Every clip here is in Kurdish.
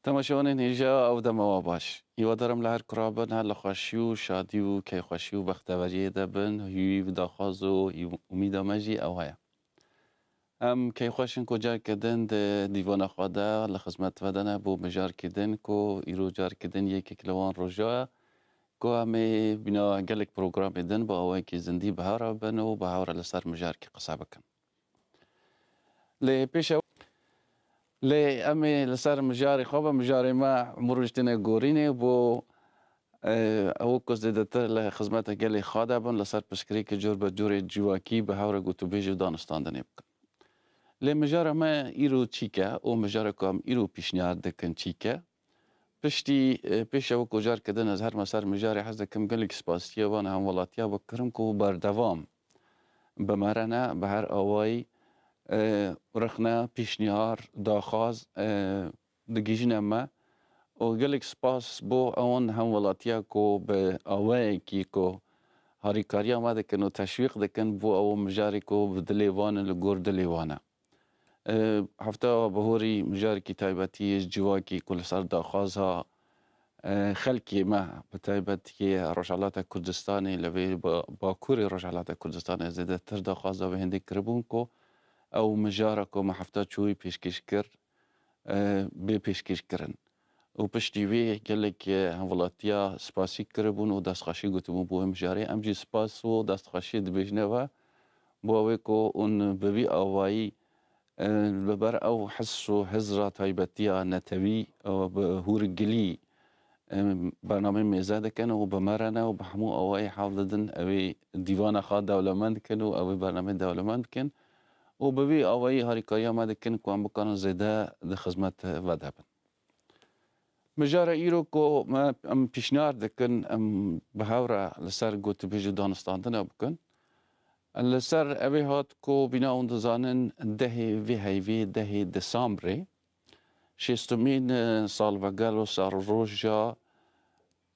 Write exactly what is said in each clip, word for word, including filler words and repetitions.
Temaşevanên hêja ew dema we baş. Hîwadarim li her kura bin, her li xweşî û şadî û keyxweşî û bexteweriyê de bin. Hîwî û daxwaz û umîda me jî ew heye. Em keyxweş in ku careke din di dîvana xwe de li xizmet ve de ne bo mijarkê din ku îro careke din yekek li wan roja ku em ê bîna gelek programê din bi awayekî zindî bi hev re bin û bi hev re li ser mijarkê qise bikin. Lê pêş ew, lê em ê li ser mijarê xwe ve, mijarê me mirov ji têne gorînê bo, e, ew ku zêdetir li xizmeta gelê xwe de bin, li ser pirsgirêkê cor be corê civakî bi hev re gotûbêj û danistandinê bikin. Lê mijara me îro çîk e û mijara ku em îro pîşniyar dikin çîk e. Piştî, e, pêş ew ku careke din ez herme ser mijarê, hez dikim gelek spasiya van hemwelatiya bikirim ku berdewam bi me re ne, bi her awayî, e, rexne, pîşniyar, daxwaz, e, digihîjine me û gelek spas bo ewan hemwelatiya ku bi awayekî ku harîkariya me dikin û teşwîq dikin bo ew mijarê ku bi dilê van in, li gor dilê wan e. E, hefta bihorî mijarekî taybetî yê civakî ku li ser daxwaza, e, xelkê me, bi taybetî Rojhelata Kurdistanê, li vê ba-, Bakurê Rojhelata Kurdistanê zêdetir daxwaza vê hindê kiribûn ku ew mijara ku me hefta çûyî pêşkêş kir, e, bê pêşkêş kirin. Û piştî wê gelek, e, hemwelatiya spasî kiribûn û destxweşî gotibûn bo wê mijarê. Em jî spas û destxweşiyê dibêjine we bo ew ê ku hûn bi vî awayî, e, li ber ew his û hizra taybetiya netewî, e, bi hûrgilî, e, bernameyê mêze dikin û bi me re ne û bi hemû awayî hewl didin ew ê dîvana xwe dewlemend bikin û ew ê bernameyê dewlemend bikin û bi vî awayî harîkariya me dikin ku em bikarin zêde di xizmet ve de bin. Mijara îro ku me, em pîşniyar dikin, em bi hev re li ser gotûbêj û danistandina bikin. Li ser evê hat ku bîna hûn dizanin, dehê vê heyvê, dehê Desambrê, şêstemîn, e, salvegel û serroja,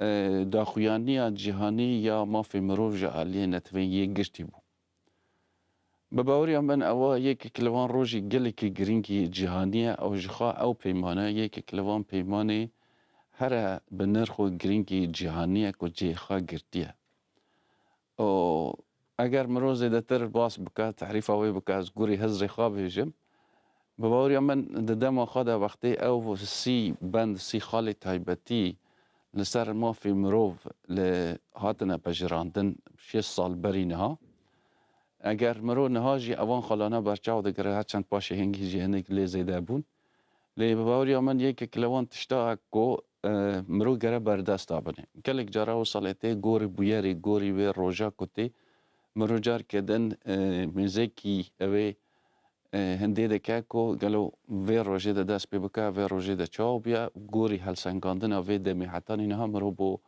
e, daxuyaniya cîhanî ya mafê mirov ji aliyê Netewên Yekgirtî bû. Bi baweriya min ewa yekek li van rojî gelekî girîngî cîhanî ye. Ew ji xwe ew peymane yekek li van peymanê here bi nirx û girîngî cîhanî ye ku cihê xwe girtiye. Û eger mirov zêdetir bas bike, tehrîfa wê bike, ez gorî hizrê xwe bêjim. Bi baweriya min di dema xwe de wextê ew sî bend, sî xalê taybetî li ser mafê mirov li hatine pejirandin şêst sal berî niha. Eger mirov niha jî evan xalana berçav digire, her çend paşê hingî jî hinek lê zêde bûn. Lê bi baweriya min yekek li wan tişta ku, e, mirov gere berdest dabine. Gelek cara wisa lê tê gorî bûyerê, gorî wê roja ku tê, mirov carke din, e, mêzekî ew ê, e, hindê dike ku gelo vê rojê de dest pê bike, vê rojê de çawa bûye, gorî helsengandina vê demê hetanî niha mirov bo,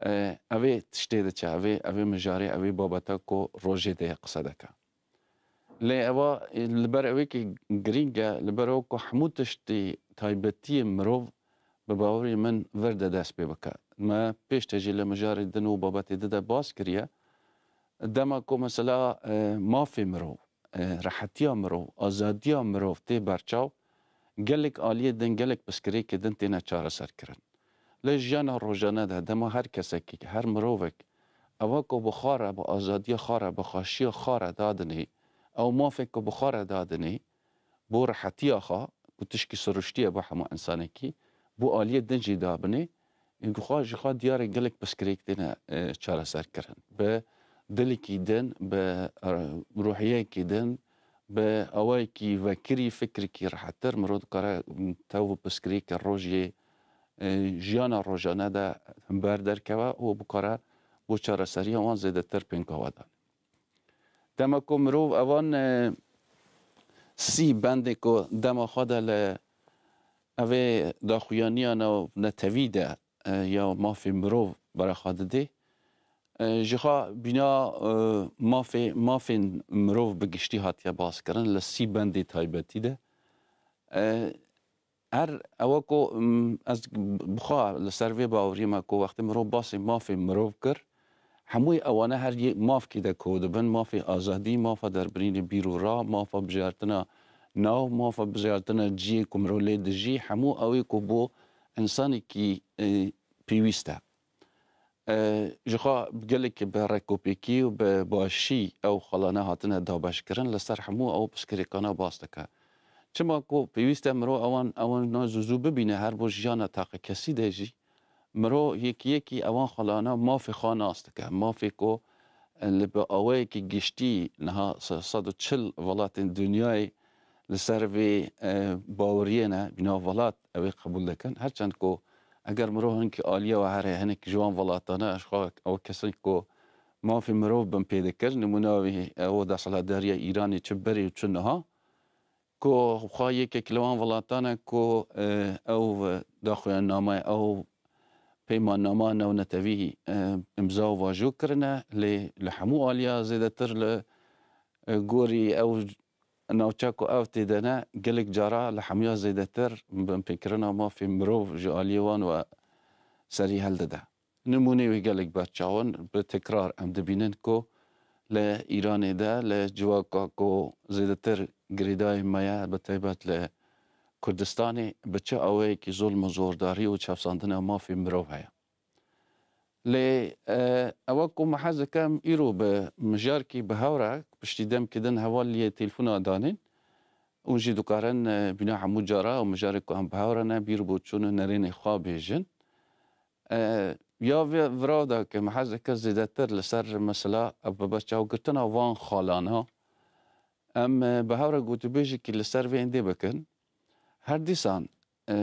e, ev ê tiştê diçe, ev ê, ev ê mijarê, ev ê babeta ku rojê de qise dike. Lê eva, e, li ber ew ê ki girîng e, li ber ew ku hemû tiştê taybetiyê mirov bi bawerî min vir de dest pê bike. Me pêş de jî li mijarê din û babetê di de bas kiriye. Dema ku mesela, e, mafê mirov, e, rehetiya mirov, azadiya mirov tê berçav, gelek aliyê din, gelek pirsgirêkê din têne çareserkirin. Li jiyana rojane de dema her kesekî, her mirovek, eva ku bi xwe re, bi azadiya xwe re, bi xweşiya xwe re dadinê, ew mafek ku bi xwe re dadinê, bo rehetiya xwe, ku tişkî siruştî ye bo hemû însanekî, bo aliyê din jî dabinê, ê, xwe ji xwe diyar e gelek pirsgirêk têne, e, çareserkirin. Bi dilekî din, bi, e, ruhiyekî din, bi awayekî vekirî, fikrekî rehettir mirov dikare tev û pirsgirêkê rojê, e, jiyana rojane de hember derkeve û bikare bo çareseriya wan zêdetir pênka we dan. Dema ku mirov evan, e, sî bendê ku dema xwe de li evê daxuyaniya nav netewî de, e, ya mafê mirov bera xwe didê, e, ji xwe bîna, e, mafê, mafên mirov bi giştî hatiye baskirin li sî bendê taybetî de. E, Her ewa ku, mm, ez bi xwe li ser vê baweriyê me ku wextê mirov basê mafê mirov kir, hemû ewane her yê mafkî de ko dibin, mafê azadî, mafa derbirînê bîr û ra, mafa bijartina nav, mafa bijartina cihê ku mirov lê dijî, hemû ew ê ku bo însanekî, e, pêwîst e. E, ji xwe gelekî bi rekopêkî û bi başî ew xalane hatine dabeşkirin, li ser hemû ew pirsgirêkana bas dike. Çima ku pêwîst e mirov ewan, ewan na zû zû bibîne, her bo jiyana taqekesî de jî mirov yekî yekî ewan xalana mafê xwe nas dike. Mafê ku, e, li bi awayekî giştî niha se-, sed û çil welatên dinyayê li ser vê, e, baweriyê ne, bîna welat ew ê qebûl dikin. Her çend ku eger mirov hinkî aliye we here, hinek ji wan welatane, ji xwe ew kesin ku mafê mirov bin pê dikir, nimûna wî, e, ew desthilatdariya Îranê çi berê û çi niha, ku xwe yekek li wan welatane ku, e, ew daxuyanname, ew peymannama navnetewî, e, imza û vajo kirine, lê li hemû aliya zêdetir li, e, gorî ew navçe ku ev tê de ne, gelek cara li hemûya zêdetir binpêkirina mafê mirov ji aliyê wan ve serî hildide. Nimûnê wê gelek berçaw in, bi tekrar em dibînin ku li Îranê de, li civaka ku zêdetir girêdayî me ye, bi taybet li Kurdistanê, bi çi awayekî zulm û zordarî û çavsandina mafê mirov heye. Lê, e, ewa ku me hez dikim îro bi mijarkî bi hev re, piştî demkî din hevaliyê telefona danîn, hûn jî dikarin, e, bîna hemû cara û mijarê ku em bi hev re ne, bîr bo çûn û nerênê xwe bêjin. E, ya vê vira de ke me hez dike zêdetir li ser mesela bi berçavgirtina van xalana, em, e, bi hev re gotûbêjekî li ser vê hindê bikin. Her dîsan, e,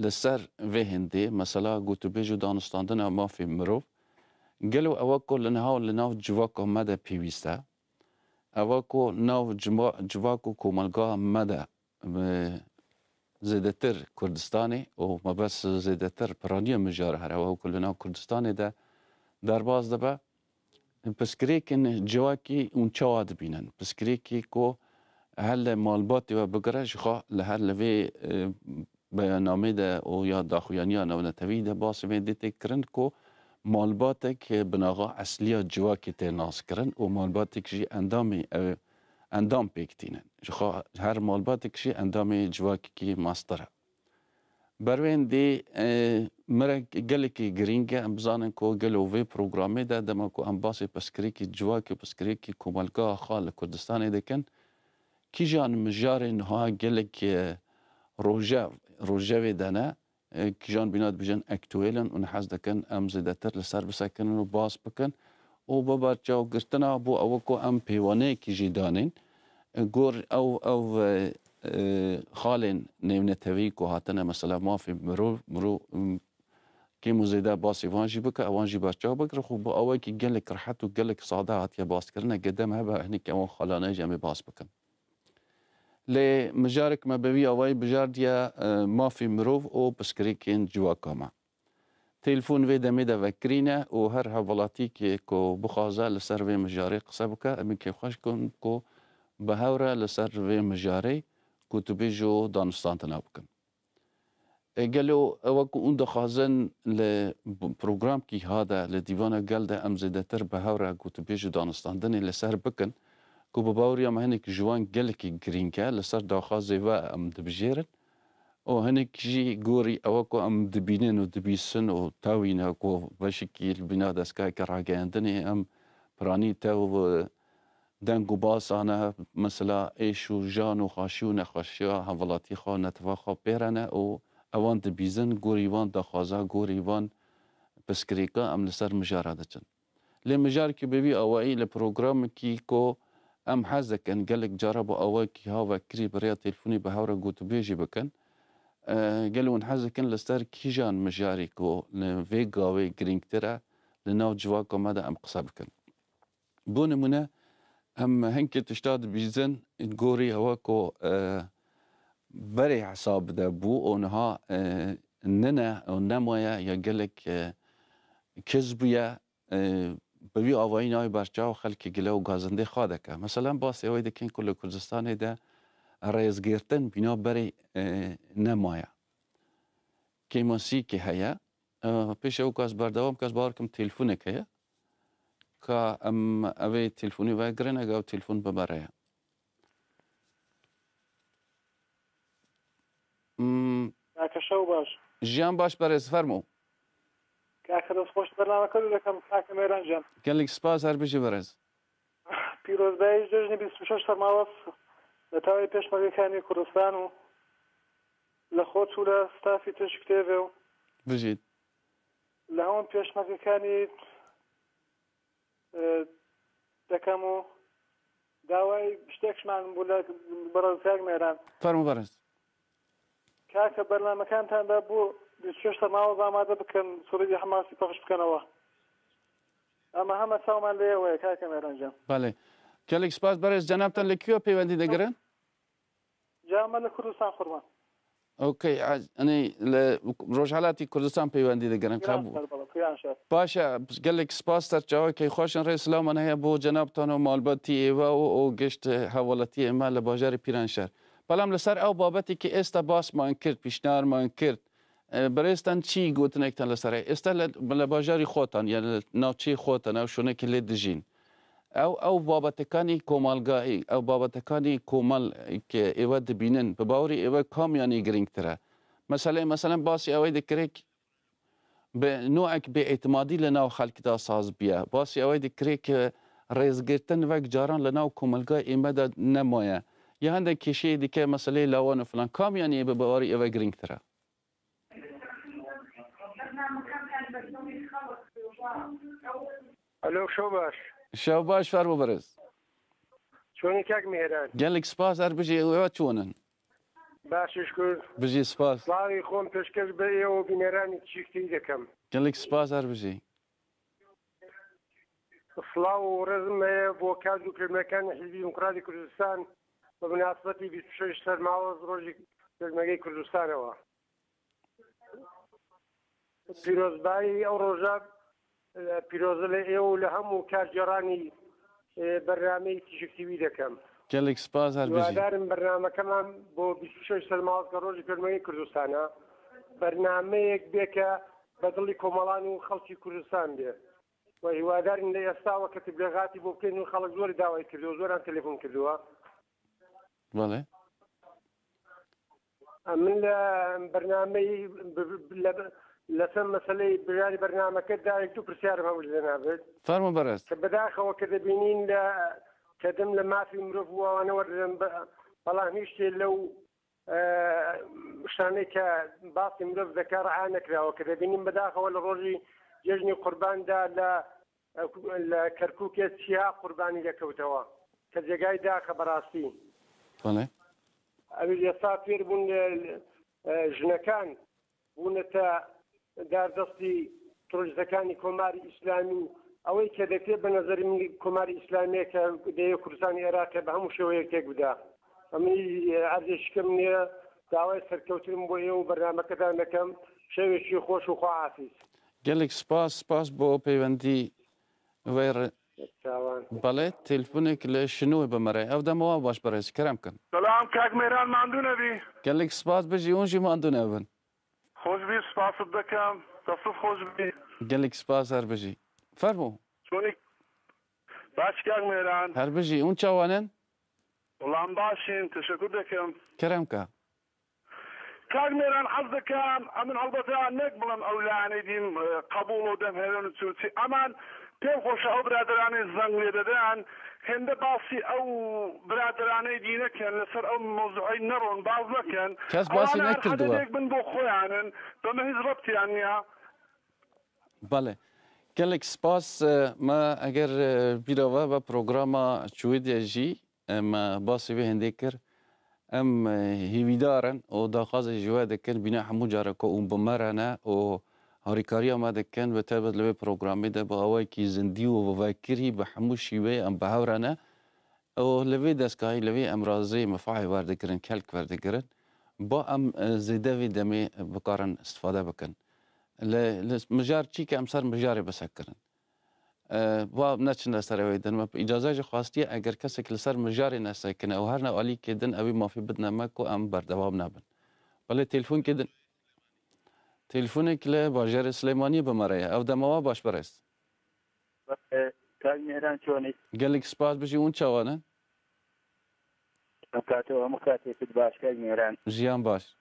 li ser vê hindê, mesela gotûbêj û danûstandina mafê mirov, gelo ewa ku li niha û li nav civaka me de pêwîst e, ewa ku nav cima-, civak û komelga me de, e, zêdetir Kurdistanê û mebest zêdetir piraniya mijara here, ewa ku li nav Kurdistanê de derbas dibe, pirsgirêkên civakî hûn çawa dibînin? Pirsgirêkê ku her li malbatê we bigire, ji xwe li her li vê, e, beyannamê de û ya daxuyaniya navnetewî de basê vê dê tê kirin ku malbatek, e, binaxa esliya civakê tê naskirin û malbatek jî endamê, e, endam pêk tînin. Ji xwe her malbatek jî endamê civakekî mastir e. Berwêndî, e, mirek gelekî girîng e. Em bizanin ku gelo vê programê de dema ku em basê pirsgirêkî civakê û pirsgirêkî komelga xwe li Kurdistanê dikin, kîjan mijarê niha gelek, e, roje-, rojevê de ne, e, kîjan bîna dibêjin aktuêl in û niha hez dikin em zêdetir li ser bisekinin û bas bikin. Û bi berçavgirtina bo ew ku em pêwaneyekî jî danîn, e, gor ew, ew, e, e, xalên nêvnetewî ku hatine mesela mafê mirov, mirov, m, kêm û zêde basê van jî bike, ewan jî berçav bigire, xwe bi awayekî gelek rehet û gelek sade hatiye baskirine, gedem hebe hinek ewan xalane jî em ê bas bikin. Lê mijarek me bi vî awayî bijardiye, e, mafê mirov û pirsgirêkên civaka me. Telefon vê demê de vekirîne û her hevwelatîkê ku bixwaze li ser vê mijarê qise bike, em ê kêfxweş bikin ku bi hev re li ser vê mijarê gotûbêj û danûstandina bikin. E, gelo ew ku hûn dixwazin li b-, programkî ha de, li Dîvana Gel de em zêdetir bi hev re gotûbêj û danûstandinê li ser bikin, ku bi baweriya me hinek ji wan gelekî girîng e, li ser daxwazê ve em dibijêrin. Û hinek jî gorî ew ku em dibînin û dibîsin û tawîne ku beşekî li bîna destgaheke ragihandinê em piranî tew, e, deng û basane, mesela êş û jan û xweşî û nexweşiya hevwelatî xwe, neteva xwe pê re ne û ewan dibîzin, gorî van daxwaza, gorî van pirsgirêka em li ser mijara diçin. Lê mijarekî bi vî awayî li programekî ku em hez dikin gelek cara bi awayekî ha vekirî bi rêya telefonî bi hev re gotûbêjî bikin, e, gelo hûn hez dikin li ser kîjan mijarî ku li vê gavê girîngtir e, li nav civaka me de em qise bikin? Bo nimûne, em hinkê tişta dibîzin, gorî ewa ku, e, berê hesab de bû û niha, e, nine û nemaye ya gelek, e, kiz bûye, e, bi vî awayî nayê berçav xelkê gile û gazindê xwe dike. Meselen, basê wê dikin ku li Kurdistanê de rêzgirtin bîna berê, e, nemaye. Kêmasîkê heye. E, pêş ew kas berdewam kes bawer kim telefonek heye. Ka em evê telefonî vegirin, ega ew telefon bimere ye. Hmm. Kaka, şew baş. Jiyan baş berêz, fermo. Kaka, dest xweş, bernameke dû dekem, kaka Mêran can. Gelek spas, her bijî berêz. Pîrozbahî cejnê bîst û şeş sermawaz li tawê pêşmergekanî Kurdistan û li xwe û li stafî Tişk T V û Bijît. li hemû pêşmergekanî, e, dekem û daway piştek ji me bû li berêz kak Mêran. Fermo berêz. Kaka, bernamekantanda bo bîst û şeş sermawaz amade bikin, sûrî Hemasî pexş bikeneva. Ama heme çawa me lê ye, kaka Mêran can. Belê. Gelek spas berêz. Cenabtan li kî peywendî digirin? Ca me li Kurdistan, xurban. Okey, ez, yanî li Rojhelatî Kurdistan peywendî digirin, Pîran qebûl. Şer, bala, Pîran Şer. Baş e, gelek spas ser çawa keyxweş in, rê silaman heye bo cenabtan û malbatî êve û, û gişt hevalatiyê me li bajarê Pîranşer. Belam li ser ew babetê ki êsta basman kir, pîşnarman kir, e, birêztan çi gotinektan li ser heye? Êsta li, li bajarî xwetan, yani li navçeyê xwetan, ew şonekî lê dijîn. Ew, ew babetekanî komalgayî, ew babetekanî komal ke êwe dibînin, bi bawerî êwe kamiyanî girîngtir e? Meselê, meselen, basî ewê dikirê k-, bi nûek bêîtimadî li nav xelk de saz biye. Basî ewê dikirê ke rêzgirtin wek caran li nav komelgayê ême de nemaye. Ya hindek kêşeyê dike, meseleyê lawan û filan. Kamiyanî bi bawerî êwe girîngtir e? Alo, şev baş. Şev baş, fermo birêz. Çûnî kek Mêran? Gelek spas, her bijî, ew çûn in? Baş, şikûr. Bijî, spas. Slavî xwe pêşkêş be ê û bîneranî Tişk T V dekem. Gelek spas, her bijî. Silav û rêzim heye bo kadr û pêşmergekanê Hizbî Demokratî Kurdistan bi minasebetî bîst û şeş sermawaz rojî Pêşmergeyê Kurdistanê wa. Pîrozbayî ew roja, e, pîroze li ê û li hemû kargeranî, e, bernameyê Tişk T V dekem. Gelek spas, her bijî. Hiwadarîm bernameke me bo bîst û şeş sermawazka rojî Pêşmergeyê Kurdistana bernameyek bê ke bi dilî komalan û xelkî Kurdistan bê. We hiwadarîn lê êsta weke teblîxatî bo bikên û xelk zorî dawayî kirdiwe, zoran telefon kirdiwe. Belê. Em min li bernameyî bi, bi, li, li ser meseleyê bijarî bernameke dayek du pirsyarê me wî li navê. Fermo berêz. Ke bidaxewe ke dibînîn li, ke dim li mafî mirov û wane we didin, be-, belam hîç tê lew, e, şanê ke basî mirov dike rea nekirawe. Ke dibînîn bidaxewe li rojî cejnê Qurban de li Li Kerkûkê çiya qurbanî de kewtewa. Te cegayî daxe bi rastî. Belê. Ew ê yesa fêr bûn, e, e, jinekan bûne te derdestî terorîstekanî Komarî Îslamî. Ew ê kedekê bi nezerî min Komarî Îslamî ye ke dê Kurdistanê Iraqê bi hemû şêweyek têk bide. Em ê, e, erzê şikimnê dawayê serkewtin bo ê û bernameke dan dekem. Şevê çî xweş û xwe afîz. Gelek spas, spas bo peywendî wê re. Çawan. Belê, telefonek li Şinowê bi me re. Ew dema we baş berêz, kerem kin. Selam, kak Mêran, mandû nebî. Gelek spas, bijî, hûn jî mandû nebin. Xweş bî, spas dikim. Destû xweş bî. Gelek spas, her bijî. Fermo. Çûnî baş, kak Mêran? Her bijî, hûn çawan in? Wela baş in, teşekur dikim. Kerem ke. Kak Mêran, ez dikim, em in helbete nek bilim ew layanê dîn, e, qebûl û dem herin û çûçî. Eman pêm xweş e ew biraderanê zeng lê didin, hinde basî ew biraderanê dî nekin, li ser ew mewzûeyî neron, baz nekin. Kes basî nekirdiwe. Ewan her hedê yek bin bo xwe yanin, bi me hîç rebtiyan niya. Belê. Gelek spas, e, me eger, e, bîra we ve programa Çûyî de jî, Em, e, basî vê hindê kir. Em, e, hêvîdar in û daxwazê ji we dikin, bîna hemû careke hûn bi me re ne û harîkariya me dikin, bi taybet li vê programê de bi awayekî zindî û vekirî bi hemû şîweyê em bi hev re ne û li vê destgahî, li vê emrazê mifahê werdigirin, kelk werdigirin, ba em, e, zêde vê demê bikarin istifade bikin. Li, li mijar çî ke em ser mijarê bisekirin. E, va neçine ser ewê din. Me îcaze jî xwestiye, eger kesek li ser mijarê nesekine û her ne alîkê din, ew ê mafê bidine me ku em berdewam nebin. Belê, telefonkê din, telefonek li bajarê Silêmaniyê bi me re ye. Ew dema we baş, birêz. E, Kak Mêran, çonî? Gelek spas, bijî, hûn çawan in? Em katê, hemû katê tu baş, kek Mêran. Jiyan baş.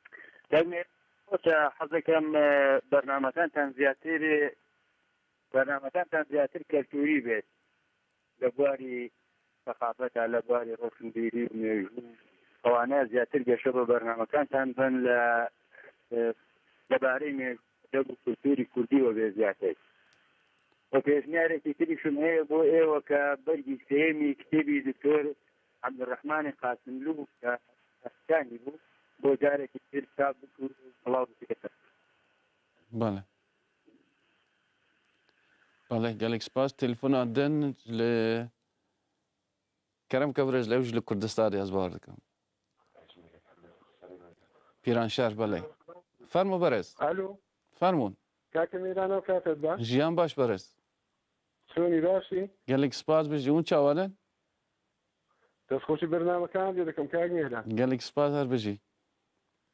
Kek Mêran, Weke hez dikim, e, bernamekanitan ziyatêr, bernamekanitan ziyatêr keltûrî bêt. Li bwarî seqafeta, li bwarî roşnbîrî û mejû. Ewana ziyatêr geşe bi bernamekanitan bin li, e, li barê mejû edeb û kultûrî kurdî we bê ziyatêr. Û pêşniyarêkî tirî şûn heye bo ê weke bergî sêyemî kitêbî Doktor Ebdurrehmanê Qasimlû ke Pakistanî bû, bo carekî tir çap bikû, belav bikete. Bale. Bale, gelek spas. Telefona din li Kerem ke birêz, lew ji li Kurdistanê ez bawer dikim. Pîranşer, belê. Fermo berêz. Alo. Fermûn. Kake Mêran, ew kate baş? Jiyan baş berêz. Çonî, başî? Gelek spas, bijî. Hûn çawa ne? Destxweşî bernamekan jê dikim, kak Mêran. Gelek spas, her bijî.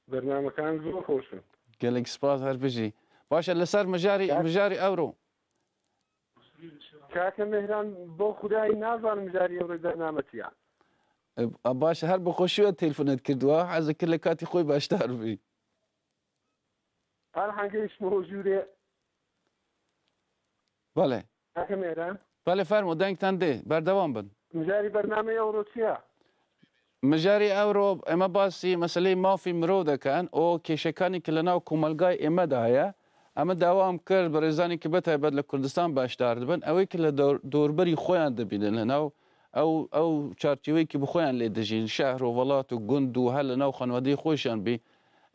Bernamekan zor xweş in. Gelek spas, her bijî. Baş e, li ser mijarî, Kak- mijarî ewro. Kake Mêhran, bo Xudayî nazanim mijarî ewro bername çi ya. E, baş, her bi xweşî we telefonet kirdiwa. Ez dikir li katî xwe başdar bî. Her hangê ji bo jûrê. Bale. Kake Mêhran. Bale, fermo, dengtan dê. Berdewam bin. Mijarî bernameyê ewro çi ya? Mijarê ewro eme basî meseleyê mafê mirov dekin û kêşekanî ki li nav komelgayê ême de heye. Eme dewam kir, bi rêzanî ki bi taybet li Kurdistan beşdar dibin. Ew ê ki li dor-, dorberî xwe yan dibînin, li nav ew, ew çarçêweyê ki bi xwe yan lê dijîn, şehr û welat û gund û her li nav xanwedeyê xwe jî yan bî.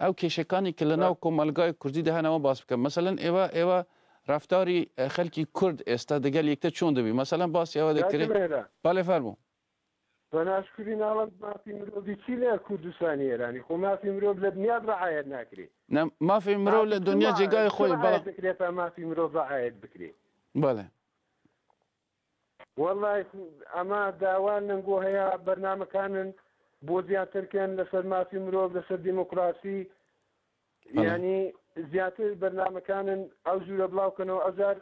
Ew kêşekanî ki li nav komelgayê Kurdî de hene, wan bas bikin. Meselen, êva, êva reftarî, e, xelkî Kurd êsta digel yekte çon dibî? Meselen, basî ewe de kirî. Belê, fermo. Bana şükür, nava mafî mirovî çi li Kurdistanê Îranî? Xwe mafî mirov li dinya riayet nakirê. Ne, mafê mirov li dinya cîgayê xwe ye, bala. Riayet dikirê, ta mafî mirov riayet bikirê. Bale. Wellahî, ema dawa lingo heya bernamekanin bo ziyadtirkin li ser mafî mirov, li ser demokrasî, Bele. Yanî ziyadtir bernamekanin ew jûre bilaw kenoo. Ez car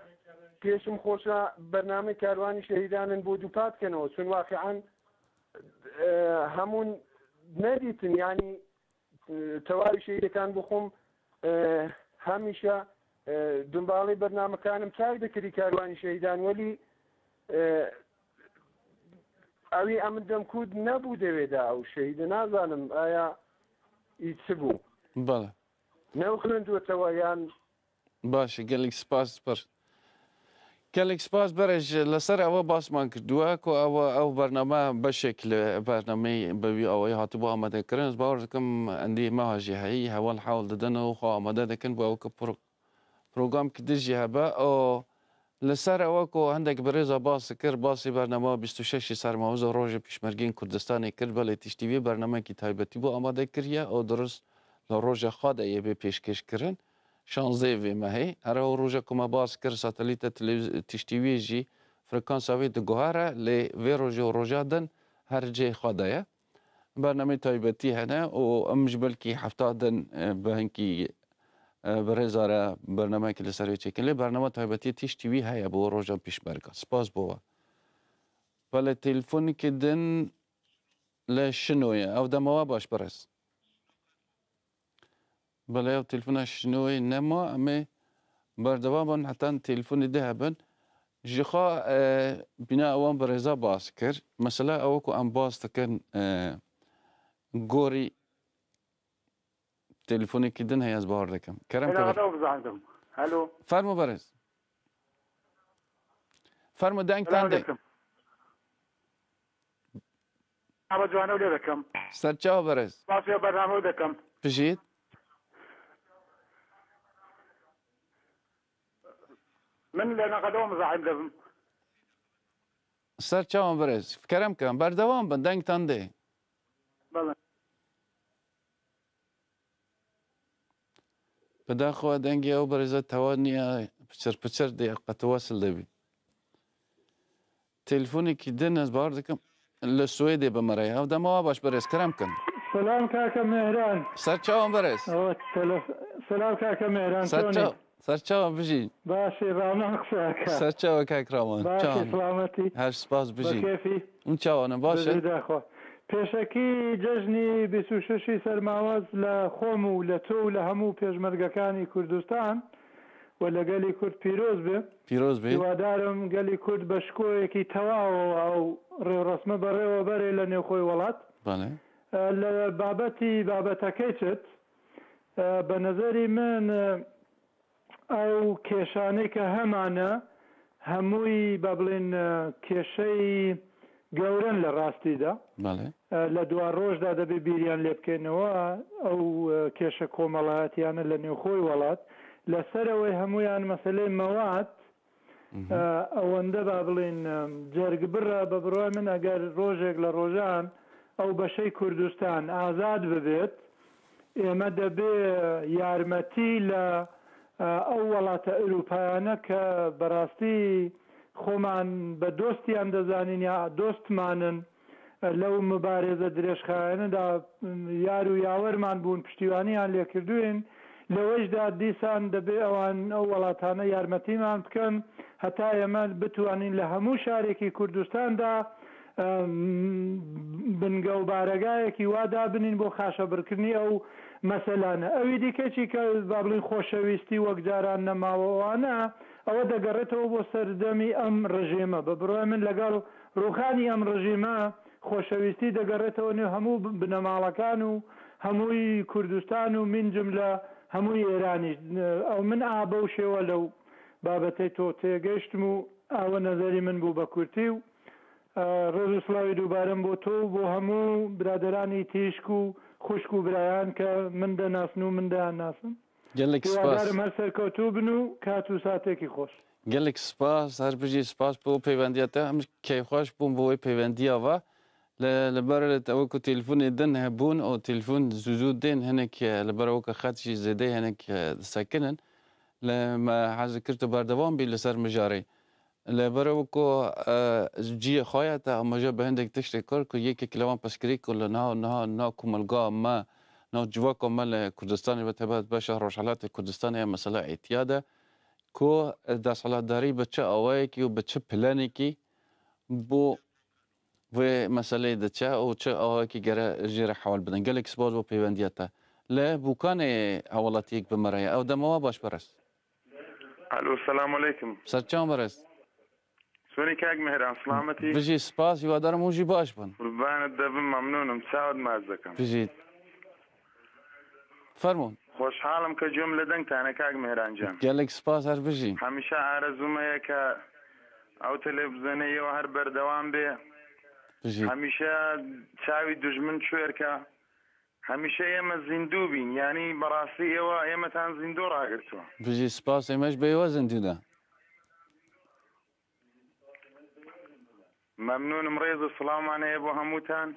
pêşim xweşa bernamê Karwanî Şehîdanin bo dûpat kenoo. Çun waqian, e, hemûn nedîtin. Yanî, e, tewayî şehîdekan bo xwim, e, hemîşe, e, dumbalê bernamekanim çak dikirî Karwanî Şehîdan. Welî, e, ewî emin dem ku nebû devê de ew şehîde. Nazanim aya î çi bû. Bele. Newxirindiwetêwe yan? Baş e, gelek spas pir. Gelek spas berêj, li ser ewe basman kirdiwe ku ew, ew bername beşek li bernameyê bi wî awayî hatibû amadekirin. Ez bawer dikim endî meha jî heyî heval hewl didin û xwe amade dikin bo ew ku pro-, programkî din jî hebe. Û li ser ewe ku hindek birêza bas dikir, basî bernama bîst û şeşî sermawza Rojê Pêşmergeyên Kurdistanê kir, belê tiştî vê bernamekî taybetî bo amade kiriye û dirust li roja xwe de yê bê pêşkêş kirin. Şanzeyê vê mehê. Here ew roja ku me bas kir, satelîta televîz-, tiştî wê jî frekansa wê diguhere, lê vê rojê û roja din her cihê xwe de ye. Bernameyê taybetî hene û em ji belkî hefta din, e, bi hinkî, e, bi rêza re bernameyekê li ser wê çêkin. Lê bernama taybetî tiştî wî heye bo roja pêşmerga. Spas bo we. Belê, telefonekê din li Şino ye. Ew dema we baş, birêz. Belê, ew telefona Şinoyê nema, em ê berdewam bin heta telefonê dihebin. Ji xwe, e, bîna ewan bi rêza bas kir. Mesela ew ku em bas dikin, e, gorî telefonekî din heye, ez bawer dikim. Kerem ke. Alo, bizanim. Alo. Fermo berêz. Fermo, deng tende. Selamünaleyküm. Ava ciwano lê dikim. Serçawa berêz. Spasiya bername dikim. Bijît. Min li Neqedo mizahim dibim. Serçawa berêz. Kerem ke, berdewam bin, deng tende. Bele. Bi daxuya dengê ew berêza tewa niye, piçir piçir diye, qet wesil dibî. Telefonekî din ez bawer dikim li Swêdê bi me re ye. Ew dema we baş, berêz, kerem kin. Selam kaka Mehran. Ser çawan berêz. Evet, telef-, selam kaka Mehran, Ser çawan. Ser çawa bijî? Baş e, Raman qise ke. Ser çawa kak Raman? Baş e, çawan? Selametî. Her spas bijî. Bi kêfî. Hûn çawa ne, baş e? Bi rêda xwe. پێشەکی جەژنی بیست و شەشی سەرماوەز لە خۆم و لە تۆ و لە هەموو پێشمەرگەکانی کوردستان و لە گەلی کورد پیرۆز بێ. پیرۆز بێ. هیوادارم گەلی کورد بە شکۆیەکی تەواوەوە ئەو ڕێوڕەسمە بەڕێوە بەرێ لە نێوخۆی وڵات. بەڵێ. ئە، لە بابەتی، بابەتەکەی چت، ئە، بە نەزەری من، ئە، ئەو کێشانەی کە هەمانە، هەمووی، با بڵێن، ئە، کێشەی گەورەن لە ڕاستیدا. بەڵێ. ئە، لە دوا ڕۆژدا دەبێ بیریان لێ بکەینەوە. ئەو، ئە، کێشە کۆمەڵایەتیانە لە نێوخۆی وڵات، لەسەرەوەی هەمویان مەسەلەی مەواد، مهم. ئە، ئەوەندە، با بڵێن، ئە، جەرگبڕە. بە بڕوای من، ئەگەر ڕۆژێک لە ڕۆژان ئەو بەشەی کوردستان ئازاد ببێت، ئێمە دەبێ یارمەتی لە، ئە، ئەو وڵاتە ئەوروپایانە کە بەڕاستی خۆمان بە دۆستیان دەزانین یا دۆستمانن، ئە، لەو مبارێزە درێژخایەنەدا یار و یاوەرمان بوون، پشتیوانیان لێکردوین. لەوەیشدا دیسان دەبێ ئەوان، ئەو وڵاتانە یارمەتیمان بکەن، هەتا ئێمە بتوانین لە هەموو شارێکی کوردستاندا، ئەم، بنگە و بارەگایەکی وا دابنین بۆ خاشەبڕکردنی ئەو مەسەلانە. ئەوی دیکەشی کە، با بڵین، خۆشەویستی وەک جاران نەماوە، ئەوانە، ئەوە دەگەڕێتەوە بۆ سەردەمی ئەم ڕژێمە. بە بڕوای من، لەگەڵ ڕووخانی ئەم ڕژێمە، خۆشەویستی دەگەڕێتەوە نێو هەموو ب-، بنەماڵەکان و هەمووی کوردستان و من جملە هەمووی ئێرانیش. ئەو من ئا بەو شێوە لەو بابەتەی تۆ تێگەشتم و ئاوە نەزەری من بوو بە کورتی و، ئە، ڕێز و سڵاوی دووبارەم بۆ تۆ و بۆ هەموو برادەرانی تیشک و خوشک و برایان کە من دەناسن و من دەیان ناسن. گەلێک سپاس. هیوادارم هەر سەرکەوتوو بن و کات و ساتێکی خۆش. گەلێک سپاس، هەر بژی، سپاس بۆ پەیوەندیە te. Em keyfxweş bûn bo wê peywendiya ve. Li, li ber te wekî telefonê din hebûn û telefon zû zû tên hinek, e, li ber wekî xet jî zêde hinek, e, disekinin. Li me hez dikir tu berdewam bî li ser mijarê. Li ber wekî, e, ciyê xwe ye te amaje bi hindek tiştê kir ku yekek li wan pirsgirêk ku li niha, niha, niha komelga me, niha civaka me li Kurdistanê ve taybet beşa Rojhelatê Kurdistanê ye mesela îtiyad e. Ku desthilatdarî bi çi awayekî û bi çi planekî bo vê meseleyê diçe û çi awayekî gere jê re hewl bidin. Gelek spas bo peywendiya te. Li Bûkanê hewalatiyek bi me re ye. Ew dema we baş, berez. Alo, selamu aleykum. Ser çav, berez. Sonê kak Mihran, selametî? Bijî, spas, hîwadarim hûn jî baş bin. Qurbanê te bim, memnûn im. Çawa dima ez dikim? Bijî. Fermûn. Xweşhal im ke cûm li deng te ne kak Mihran can. Gelek spas, her bijî. Hemîşe arezû me ye ke ew televîzyonê yew her berdewam bê. Bijî. Hemîşe çavî dijmin çû êrke. Hemîşe ê me zîndû bîn. Yanî berastî êwe ê me tan zîndû ragirtû. Bijî, spas, ê me ji bê êwe zîndû de. Memnûn im, rêz û silaman heye bo hemûtan.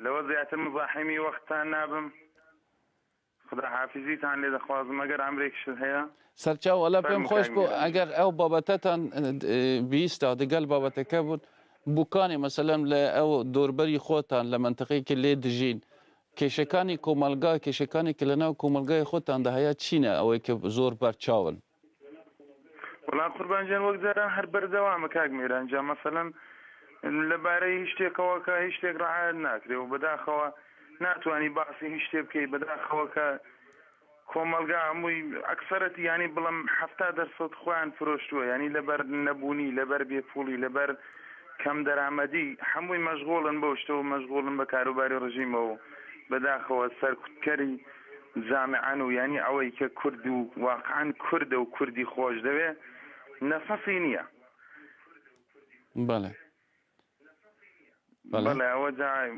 Li we zêdetir mizahîmî wextan nabim. Xuda hafizîtan lê dixwazim, eger emrêk şi heye. Serçaw, wele pêm xweş bû, eger ew babetetan, e, bihîsta, digel babeteke bûn, Bûkanê, meselen, li ew dorberî xwetan, li mentiqeyekê lê dijîn, kêşekanî komelga, kêşekanî ki li nav komelgayê xwetan de heye çi ne, ew ê ki zor berçaw in? Wela Qurban can, wek caran her berdewam e kak Mêran can. Meselen, li bareyî hiştêkewe ke hiştêk riayet nakirê û bidaxewe natwanî basî hiştê bikey, bidaxewe ke komelga hemûyî ekseretî, yanî bilim hefta dersed xweyan firoştûye. Yanî li ber nebûnî, li ber bêpûlî, li ber kemderamedî hemûyî meşxûl in bo hiştê û meşxûl in bi karûbarê rejîme û bidaxewe serkutkerî camian û yanî ewey ke kurd û waqian kurd e û kurdî xweş dewê nefesî niye. Belê. Belê. Belê, ew ca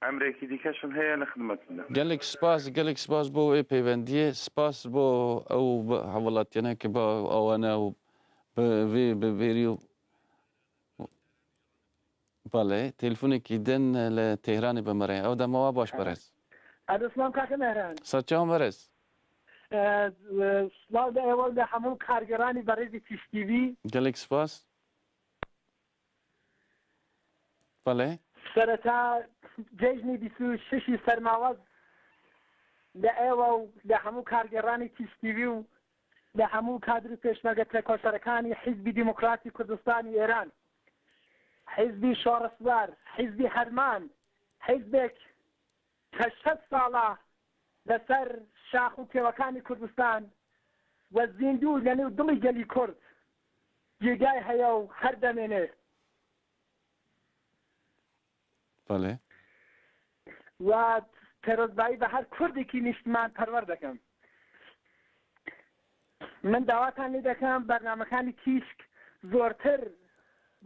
emrêkî dîke şil heye li xidmet de. Gelek spas, gelek spas bo wê pêvendiyê, spas bo ew bi hewelatiyene ki bi awane û bi vê, bi vêrî û Belê, telefonekî din li Tehranê bi me re. Ew dema we baş, berez. Alo, silav kaka Mehran. Serçaw, berez. E, e, silav li ewel li hemû kargeranî berêzî Tîş T V. Gelek spas. Belê. Sereta cejnî bîst û şeşî sermawaz li ewel li hemû kargeranî Tîş T V û li hemû kadr û pêşmerge tekoşerekanî Hizbî Demokratî Kurdistanî Êran. Hizbî şoreşwer, hizbî herman, hizbek ke şeş sala li ser şax û kêwekanî Kurdistan we zîndû li nêv dilî gelî Kurd cîgay heye û her demêne. Belê. We perozbayî bi her Kurdekî nîştiman perwer dikim. Min dawatan lê dikim bernamekanî tîşk zortir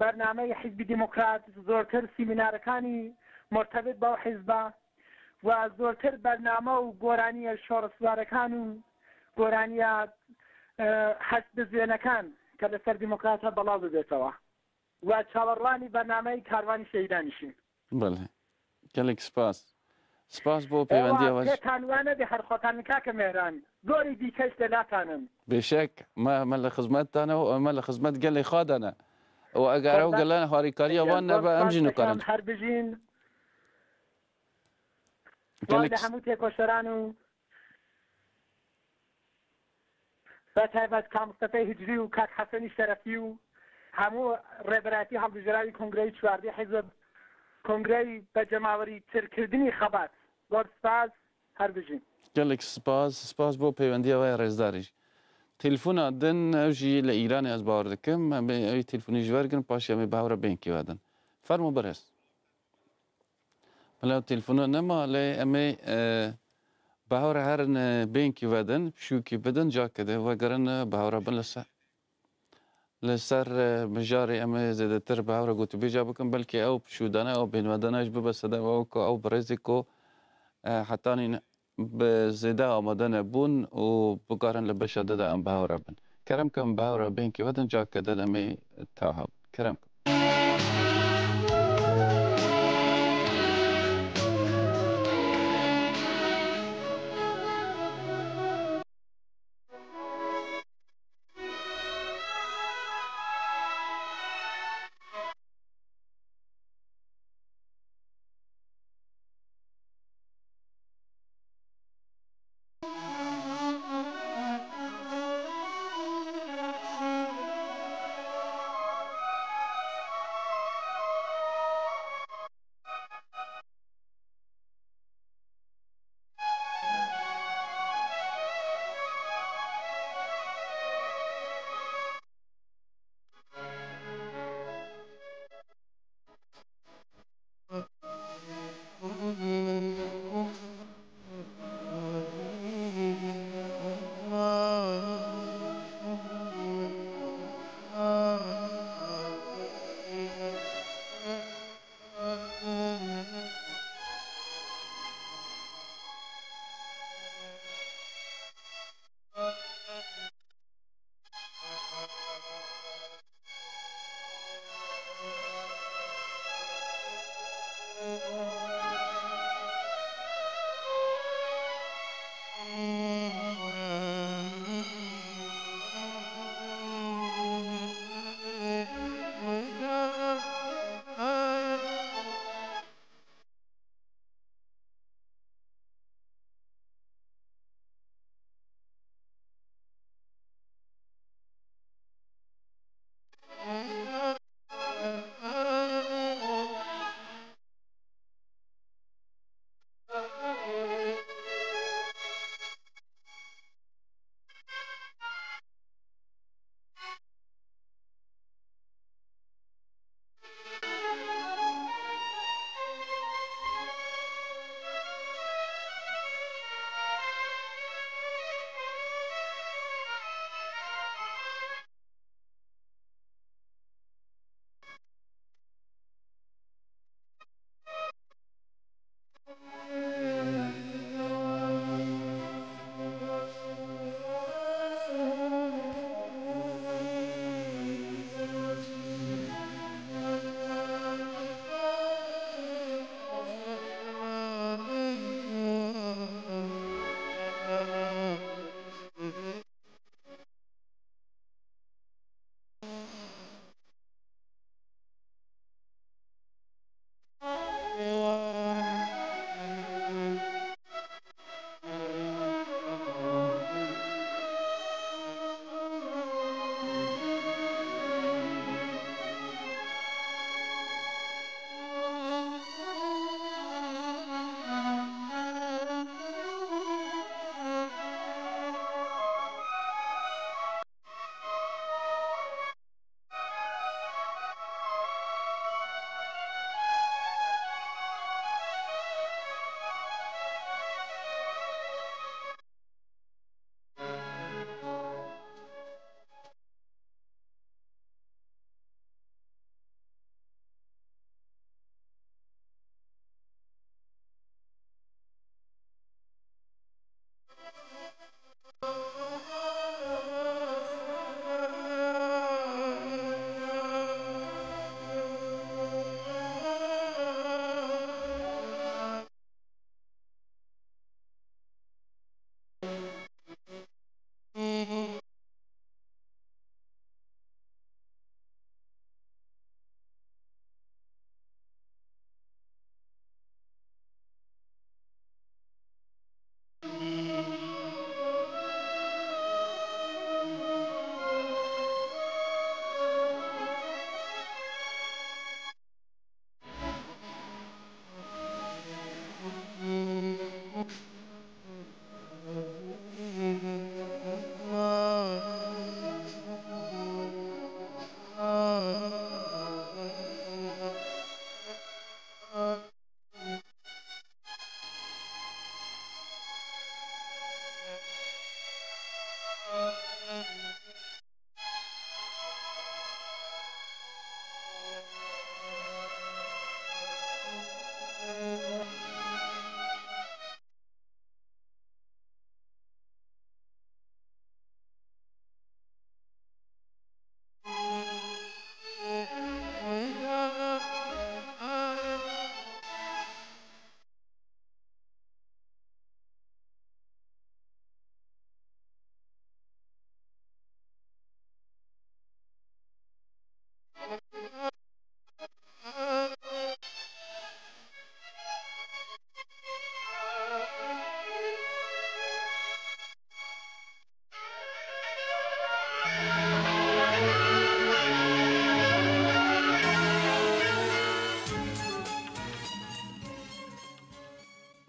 bernameyê Hizbî Demokrat, zortir sîmînarekanî murtebit bi ew hizba we zortir bername û goraniya şoreşwarekan û goraniya hest bi zênekan ke li ser demokrata belav bibêtewe. We çaverwanî bernameyê Karwanî Şehîdan jî. Belê. Gelek spas. Spas bo pêwendiya we. Pêtan we nebe her xotan kake Mehran. Zorî dîkeş delatan in. Bêşek, me, me li xizmet tane û me li xizmet gelê xwe de ne. Û eger ew gelen harîkariya wan nebe, em jî nikarin. Her bijîn. Gelek. Hemû têkoşeran û Be taybet Kak Mistefê Hicrî û Kak Hesenî Şerefî û hemû rêberayetî hilbijartinê Kongreyê Çardê Hizb, Kongreyê bi cemawerî çêkirdinî xebat. Zor spas, her bijîn. Gelek spas, spas bo pêwendiya we ya rêzdarî. Telefona din ew jî li Îranê ez bawer dikim. Em ê ew telefonî ji wer girin, paşê em ê bi hev re bênkî vedin. Fermo birêz. Bila telefona nema lê em ê bi hev re herin bênkî vedin, pişûkî bidin, cake de vegerin bi hev re bin li ser. Li ser mijarê em ê zêdetir bi hev re gotûbêja bikin, belkî ew pişûdana, ew bênvedana jî bibe sedema ew ku ew birêzê ku hetanî bi zêde amade nebûn û bikarin li beşa di de em bi hev re bin. Kerem kin bi hev re bênkî vedin, cake din em ê taha bin. Kerem kin.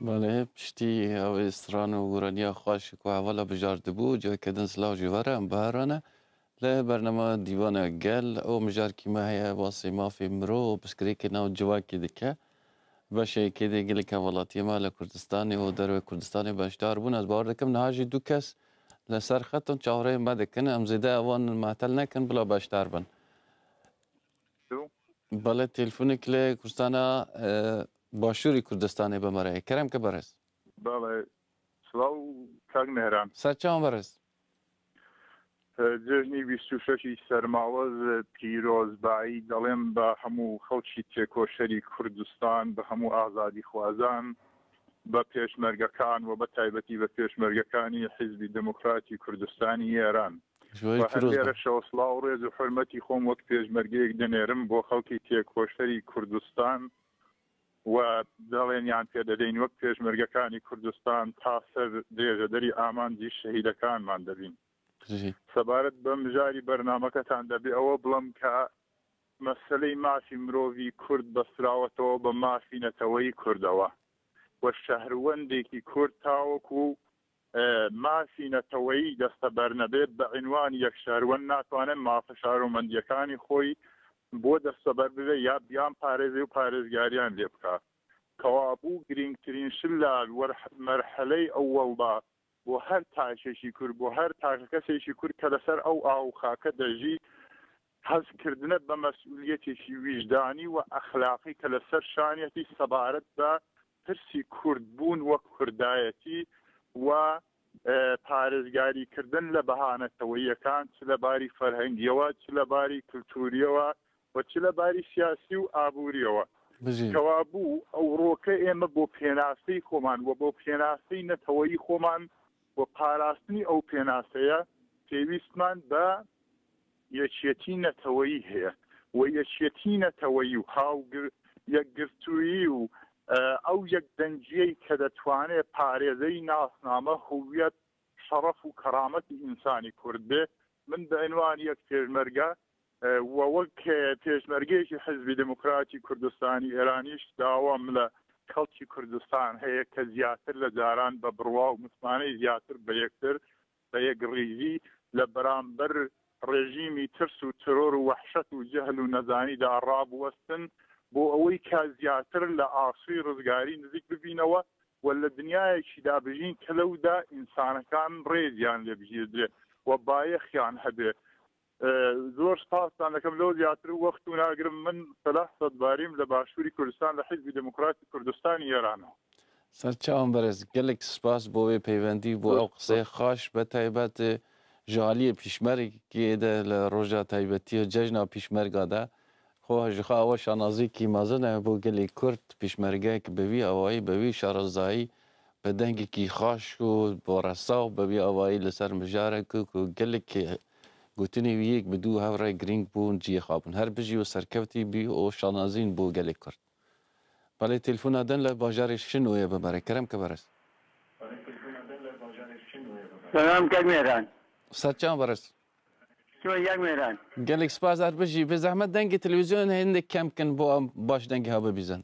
Belê, piştî ew ê stran û goraniya xweş ku hevala bijar dibû, ciheke din silav ji we re em biherane. Li bernama Dîwana Gel, ew mijarkî me heye, basê mafê mirov û pirsgirêkê nav civakê dike. Beşê yekê dê gelek hevalatiyê me li Kurdistanê û derve Kurdistanê beşdar bûn. Ez bawer dikim niha jî du kes li ser xet in, çaverê me dikin. Em zêde ewan metel nekin, bila beşdar bin. Alo. Belê, telefonek li Kurdistana, e, Başûrê Kurdistanê bi me re ye. Kerem ke berêz. Belê. Silav kak Mehran. Serçawan berêz. E, cejnî bîst û şeşî Sermawez, e, pîrozbayî دەڵێم بە هەموو خەڵکی تێکۆشەری کوردستان، بە هەموو ئازادیخوازان، بە پێشمەرگەکان و بە تایبەتی بە پێشمەرگەکانی حیزبی دموکراتی کوردستانی ئێران. Ji we و هەر پیroz be. لێرەشەوە سڵاو و ڕێز و حورمەتی خۆم وەک پێشمەرگەیەک دەنێرم بۆ خەڵکی تێکۆشەری کوردستان و دەڵێن یان پێدەدەین وەک پێشمەرگەکانی کوردستان تا سەر درێژەدەری ئامانجی شەهیدەکانمان دەبین. Ji. سەبارەت بە مژاری بەرنامەکەتان دەبێ ئەوە بڵم کە مەسەلەی مافی مرۆڤی کورد بەستراوەتەوە بە مافی نەتەوەی کوردەوە و شەهروەندێکی کورد تاوەکو، ئە، مافی نەتەوەی دەستەبەر نەبێت، بە عینوانی یەک شەهروەند ناتوانێت مافە شارۆمەندیەکانی خۆی بۆ دەستەبەر ببێت یا بیان پارێزی و پارێزگاریان لێ بکات. کەوابوو گرنگترین شل لە وەرح-، مەرحەلەی ئەوەڵدا بۆ هەر تاکێکی کورد، بۆ هەر تاکە کەسێکی کورد کە لەسەر ئەو ئاو و خاکە دەژی، هەستکردنە بە مەسئولیەتێکی ویژدانی و ئەخلاقی کە لەسەر شانیەتی سەبارەت بە پرسی کوردبوون وەک کوردایەتی و، ئە، پارێزگاریکردن لە بەها نەتەوەییەکان، چ لە باری فەرهەنگیەوە، چ لە باری کلتوریەوە و چ لە باری سیاسی و ئابووریەوە. بژین. کەوابوو ئەوڕۆکە ئێمە بۆ پێناسەی خۆمان و بۆ پێناسەی نەتەوەیی خۆمان و پاراستنی ئەو پێناسەیە پێویستمان بە یەکێتی نەتەوەیی هەیە و یەکێتی نەتەوەیی و هاوگر-، یەکگرتوویی و، ئە، ئەو یەکدەنگیەی کە دەتوانێت پارێزەی ناسنامە، هویەت، شەڕەف و کەرامەتی ئینسانی کورد بێ. من بە عنوان یەک پێشمەرگە، ئە، و وەک، ئە، پێشمەرگەیەکی حیزبی دموکراتی کوردستانی ئێرانیش داوام لە خەڵکی کوردستان هەیە کە زیاتر لە جاران بە بڕوا و متمانەی زیاتر بە یەکتر بە یەکڕیزی لە بەرامبەر ڕێژیمی ترس و ترۆر و وەحشەت و جەهل و نەزانیدا ڕابوەستن، بۆ ئەوەی کە زیاتر لە ئاسوی ڕزگاری نزیک ببینەوە و لە دنیایەکیدا بژین کە لەودا ئینسانەکان ڕێزیان لێ بگیردرێت و بایەخیان هەبێ. ئە، زۆر سپاستان دەکەم. لەو زیاتر وەخت و ناگرم. من سەلاح سەدباریم، لە باشووری کوردستان، لە حیزبی دموکراتی کوردستانی ئێرانەوە. سەرچاوان بەرێز، gelek spas بۆ wê peywendî، بۆ ئەو قسەیە xweş، بە تایبەت، ئە، ji aliyê pîşmergê de li roja taybetî ya cejna pîşmerga de. Xwe ji xwe ew şanazîkî mezin e bo gelê Kurd, pîşmergeyek bi vî awayî, bi vî şarezayî, bi dengekî xweş û bi resaw, bi vî awayî li ser mijarek ku, ku gelek gotinê wî yek bi dû hev re girîng bûn, cihê xwe bûn. Her bijî û serkevtî bî û şanazîn bo gelê Kurd. Belê, telefona din li bajarê Şinoyê bi me re. Kerem ke berêz. Selam kek Mêran. Serçawan berêz. Şinoy yek Mêran. Gelek spas, her bijî. Bi zehmet dengê televîzyonê hindek kem kin bo em baş dengê hev bibîzin.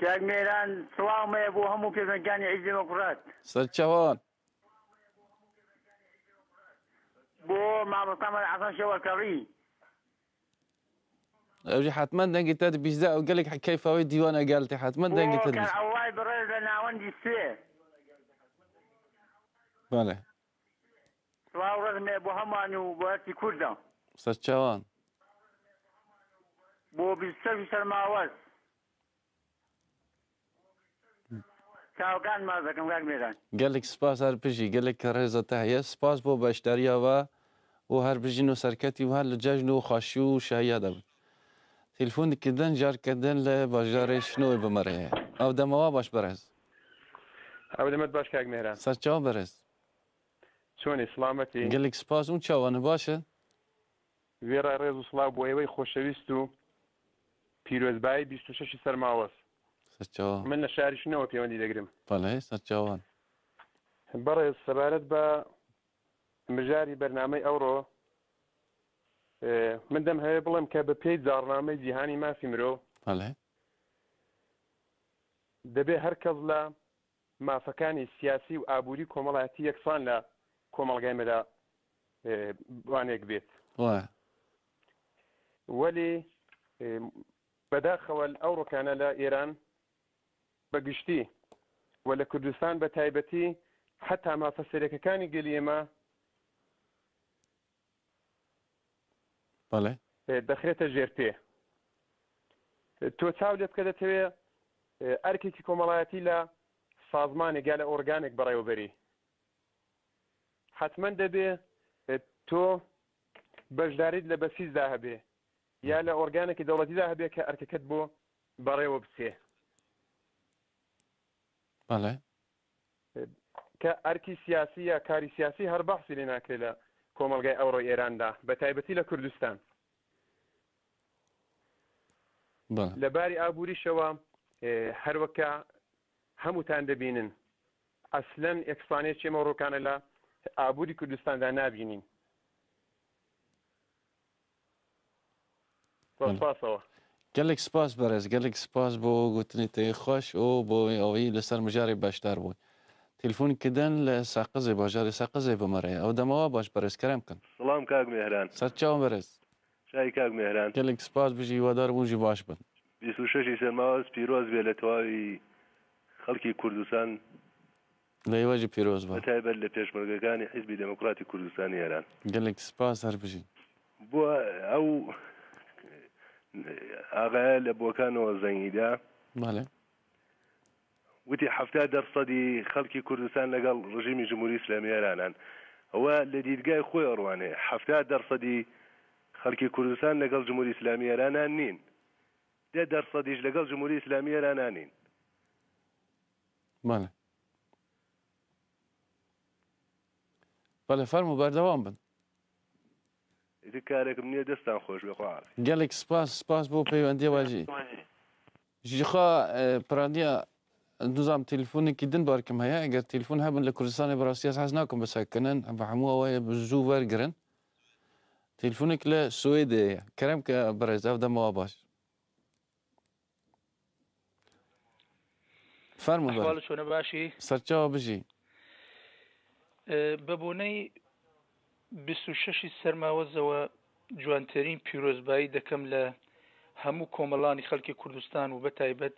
Kek Mêran, silav me bo hemû pêvenkani Hizb Demokrat. Serçawan. Bo mamosta me Hasan Şewerkerî. Ew jî hetmen dengê te dibîze, ew gelek keyfa wê dîwana gel tê, hetmen dengê te dibîze. Bo Kereway bi rêz li navendî sê. Belê. Silav û rêz me bo heman û bo hertî Kurdan. Serçawan. Bo bîst û şeş Sermawez. Çawakan maz dikim, kak Mêran. Gelek spas, her bijî, gelek rêza te heye. Spas bo beşdariya we û her bijîn û serketî û her li cejn û xweşî û şahiya de bin. Telefonekî din, careke din li bajarê Şinoyê bi me re heye. Ew dema we baş berêz. Ew demet baş, kak Mêran. Serçawa berêz. Çonî, silametî? Gelek spas, hûn çawan in, baş in? Wê re rêz û silav bo êwey xoşewîst û pîrozbayî bîst û şeşî Sermawez. Serçawa. Min li şarî Şinewê pêwendî digirim. Belê, serçawan. Berêz, sebaret be mijarî bernamey ewro, e, min dem heye bilim ke bi pêy carnamey cîhanî mafî mirov. Belê. دەبێ هەر کەس لە مافەکانی سیاسی و ئابووری کۆمەڵایەتی یەکسان لە کۆمەڵگای مەدا، ئێ، وانێک بێت. وایە. وەلی، ئێ، بەداخەوە ئەو ڕۆکانە لە ئێران بە گشتی و لە کوردستان بە تایبەتی، حتا مافە سەرەکەکانی گەلی ئێمە بەڵێ. ئێ، دەخرێتە ژێر پێ. تۆ چاو لێ بکە، دەتەوێ، ئێ، ئەرکێکی کۆمەڵایەتی لە سازمانێک یا لە ئۆرگانێک بەڕێوەبەری. حتمەن دەبێ، ئێ، تۆ بەشداریت لە بەسیجدا هەبێ، یا لە ئۆرگانێکی دەوڵەتیدا هەبێ کە ئەرکەکەت بۆ بەڕێوە بچێ. بەڵێ. کە ئەرکی سیاسی یا کاری سیاسی هەر بەحسی لێ ناکرێ لە کۆمەڵگای ئەوڕۆی ئێراندا، بە تایبەتی لە کوردستان. بەڵێ. لە باری ئابووریشەوە، ئێ، هەروەکە هەمووتان دەبینن، ئەسلەن یەکسانیەکی ئەمە ڕووکانە لە ئابووری کوردستاندا نابینین. بە سپاسەوە. گەلێک سپاس بەڕێز، گەلێک سپاس بۆ گوتنی تێی خۆش و بۆ ئەوەی لەسەر مژارێ بەشدار بووی. تەلفۆنێکی دەن لە سەقزێ، باژارێ سەقزێ بمەڕێ. ئەو دەمەوە باش بەڕێز، کەرەم کن. سڵام کاک مێهران. سەرچاو بەڕێز. چای کاک مێهران. گەلێک سپاس، بژی، هیوادار بوو ژی باش بن. بیست و شەشی سەرماوەز پیرۆز بێ لە تەواوی خەڵکی کوردستان. لە ئێوەژی پیرۆز بە. بە تایبەت لە پێشمەرگەکانی حیزبی دموکراتی کوردستانی ئێران. گەلێک سپاس، هەر بژین. بۆ ئەو ئاغایە لە بۆکانەوە زەنگیدا. بەڵێ. وتی حەفتا دەرسەدی خەڵکی کوردستان لەگەڵ ڕژیمی جمهوری ئیسلامی ئێرانان. ئەوە لە دیدگای خۆی ئەڕوانێ. حەفتا دەرسەدی خەڵکی کوردستان لەگەڵ جمهوری ئیسلامی ئێرانان نین. دە دەرسەدیش لەگەڵ جمهوری ئیسلامی ئێرانان نین. بەڵێ. بەڵێ، فەرموو، بەردەوام بن. ئیتر کارێکم نییە، دەستان خۆش بێ، خوا حافظ. گەلێک سپاس، سپاس بۆ پەیوەندیە واژی. ژیخوا، ئێ، پرانیا، دوزام تەلفۆنێکی دن بارکم هەیە، ئەگەر تەلفۆن هەبن لە کوردستانی بەڕاستی ئەس حەز ناکەم بەسەکەنن، بە هەموو ئەوەیە بە زوو وەرگرن. تەلفۆنێک لە سوێدێ هەیە. کەرەم کە بەڕێز، ئەو دەمەوە باش. فەرموو بەڕێز. ئەحواڵ چۆنە، باشی؟ سەرچاوە بژی. ئێ، بە بۆنەی بیست و شەشی سەرماوەزەوە جوانترین پیرۆزبایی دەکەم لە هەموو کۆمەڵانی خەڵکی کوردستان و بە تایبەت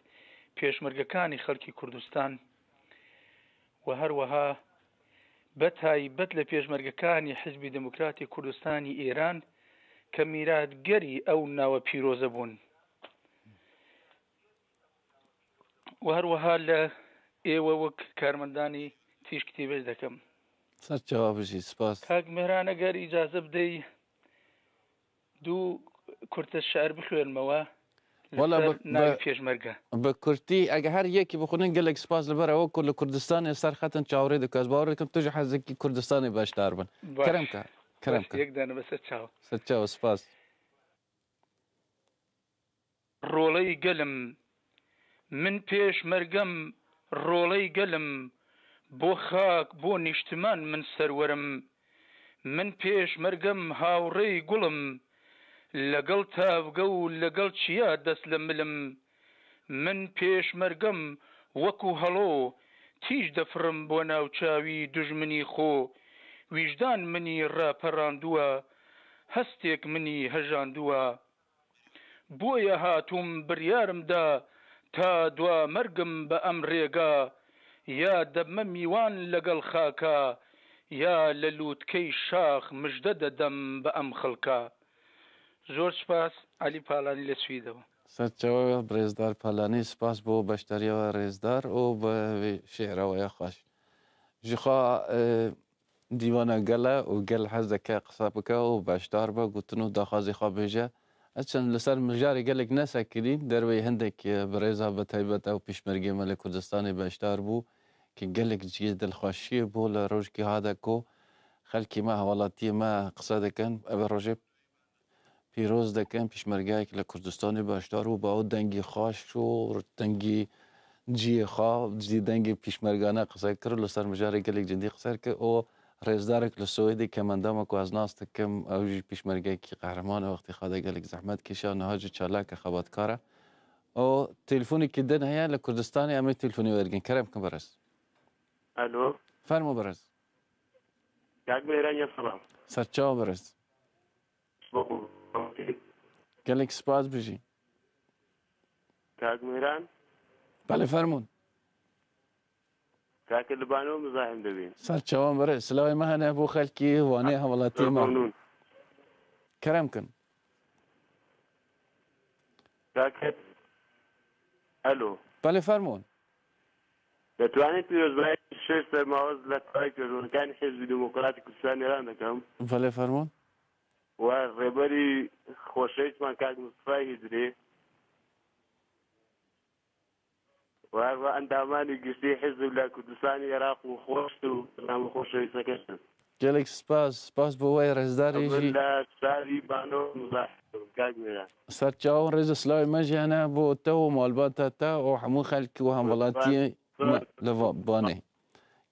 پێشمەرگەکانی خەڵکی کوردستان و هەروەها بە تایبەت لە پێشمەرگەکانی حیزبی دموکراتی کوردستانی ئێران کە میراتگەری ئەو ناوە پیرۆزە بوون. و هەروەها لە ئێوە وەک کارمەندانی تیشک تیڤی دەکەم. سەرچاوە بژی، سپاس. کاک مێران، ئەگەر ئیجازە بدەی، دوو کورتە شعر بخوێنمەوە وەڵا لەسەر بە، ناوی بە، پێشمەرگە. بە کورتی، ئەگە هەر یەکی بخونن، گەلێک سپاس لەبەر ئەوە کو لە کوردستانێ سەر خەتن چاوەڕێ دەکەس. باوەڕ دەکەم تو ژە حەزێکی کوردستانی بەشدار بن. باش. کەرەم کە، کەرەم باش، کە. یەک دانە بەسەر چاوە. سەرچاوە، سپاس. ڕۆڵەی گەلم، من پێشمەرگەم، ڕۆڵەی گەلم، بۆ خاک، بۆ نیشتمان من سەروەرم. من پێشمەرگەم، هاوڕێی گوڵم، لەگەڵ تاڤگە و لەگەڵ چیا دەست لە ملم. من پێشمەرگەم، وەکو هەڵۆ، تیژ دەفڕم بۆ ناوچاوی دوژمنی خۆ. ویژدان منی ڕاپەڕاندووە، هەستێک منی هەژاندووە. بۆیە هاتووم بڕیارم دا تا دوا مەرگم بە ئەم ڕێگا، یا دەبمە میوان لەگەڵ خاکا، یا لە لووتکەی شاخ مژدە دەدەم بە ئەم خەڵکا. زۆر سپاس، عەلی پاڵانی لە سویدەوە. سەرچاوە بە ڕێزدار پاڵانی، سپاس بۆ بەشداریەوە ڕێزدار و بە وێ شێعرەوەیە خۆش. ژیخوا، ئێ، دیوانە گەلە و گەل حەز دەکە قسە بکە و بەشدار بە گوتن و داخوازی خوا بێژە. ئە چەند لەسەر مژارێ گەلێک نەسەکرین، دەروێ هەندێک، ئێ، بەڕێزا بە تایبەت ئەو پیشمەرگێ مە لە کوردستانی بەشدار بوو کە گەلێک جیێ دڵخواشیە بۆ لە ڕۆژکی هادە کۆ خەلکی مە هەواڵاتیە مە قسە دەکەن. ئەوێ ڕۆژێ پیرۆز دەکەن پیشمەرگایەک لە کوردستانی بەشدار و بە ئەو دەنگی خاش و دەنگی جیێ خوا، جی دەنگی پیشمەرگانە قسە کرد و لەسەر مژارێ گەلێک جدی قسە کرد. ئەو ڕێزدارێک لە سوێدی کە مندامە کو ئەز ناس دەکەم، ئەو ژی پیشمەرگایەکی قەهرەمانە وەختی خادە گەلێک زەحمەت کێشا، نەها جی چالاکە خەباتکارە. O telefonekî din heye li Kurdistanê, em ê telefonê wergin. Kerem kin birêz. Alo. Fermo birêz. Kak Mêran ya selam. Serçawa birêz. Gelek spas bijî. Kak Mêran. Belê fermûn. Kak li Bano mizahim dibî. Serçawan birêz. Silawê me hene bo xelkî Wanê, hewelatiyê me. Memnûn. Kerem kin. Kak. Alo. Belê fermûn. دەتوانێت پیرۆزبایی شێش سەرماوەز لە تای پێشمەرگەکانی حیزبی دموکراتی کوردستان ئێران دەکەم. بەڵێ فەرموون. و ڕێبەری خۆشەویستمان کاک مستەفای هیجری و هەروە ئەندامانی گشتی حیزب لە کوردستانی عێراق و خۆشت و برنامە خۆشەویستەکەشن. Gelek spas, spas bo we rêzdarê jî. Lê şarî bano mizahim, kak Mêran. Serçawan rêz û silawê me jî hene bo te û malbata te û hemû xelk û hemwelatiyê me li va-, Banê.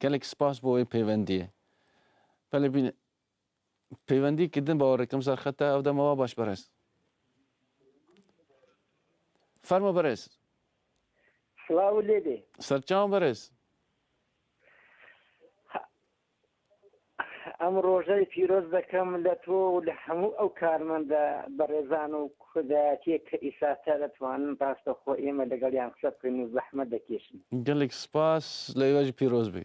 Gelek spas bo wê pêvendiyê. Belê bîne, pêvendiyekî din bawer dikim ser xeta, ev dema wa baş berêz. Fermo berêz. Silav û lê bê. Serçawan berêz. Em rojayê pîroz dikim li to û li hemû ew karmenda berêzan û kurdayetiyê ke îsate didwanin, rastexwe ême legel yan qise bikin û zehmet dikêşin. Gelek spas, lê we jî pîroz bî.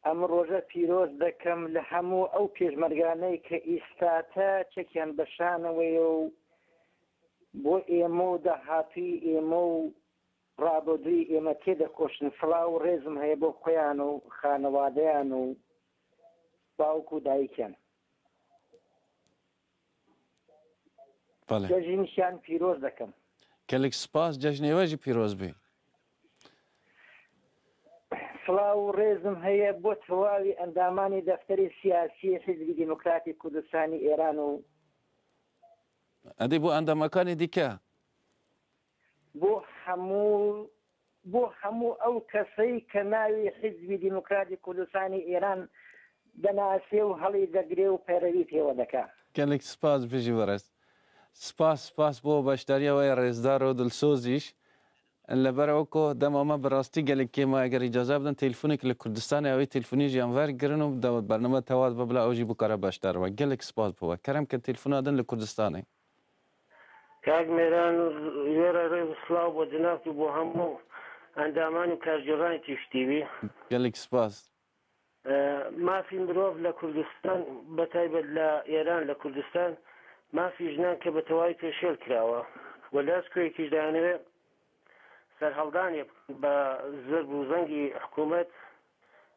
Em roje pîroz dikim li hemû ew pêşmerganeyê ke îstate çekiyan bi şanê wê û bo ême û dahatûyê ême û rabûdûyê ême têdikoşin. Silav û rêzim heye bo xweyan û xanewadeyan û bawk û dayikan. Belê. Cejnî şan pîroz dikim. Gelek spas, cejnê we jî pîroz bî. Silav û rêzim heye bo tewawî endamanê defterê siyasî Hizbî Demokratî Kurdistanî Êran û Edî bo endamakanê dîke. Bo hemû, bo hemû ew keseyî ke navê Hizbî Demokratî Kurdistanî Êran dinase û helîdegire û peyrevî pêwe dike. Gelek spas, bijî birêz. Spas, spas bo beşdariya we rêzdar û dilsoz îş. Li ber ew ku dema me bi rastî gelek kêm e, eger îcaze bidin, telefonek li Kurdistanê, ew ê telefonê jî em wergirin û de-, bername tewa dibe bila ew jî bikare beşdar be. Gelek spas bo we. Kerem ke telefona din li Kurdistanê. Kak Mêran, wê re rêz û silav bo cenab tu, bo hemû endaman û kargeranê Tîş T V. Gelek spas. E, mafî mirov le Kurdistan, be taybet le Êran le Kurdistan, mafî jinan ke bi tewayî pêşêl kirawe. Wele ez ku yekî ji dayanê wê serheldanê be zirb û zengî hikûmet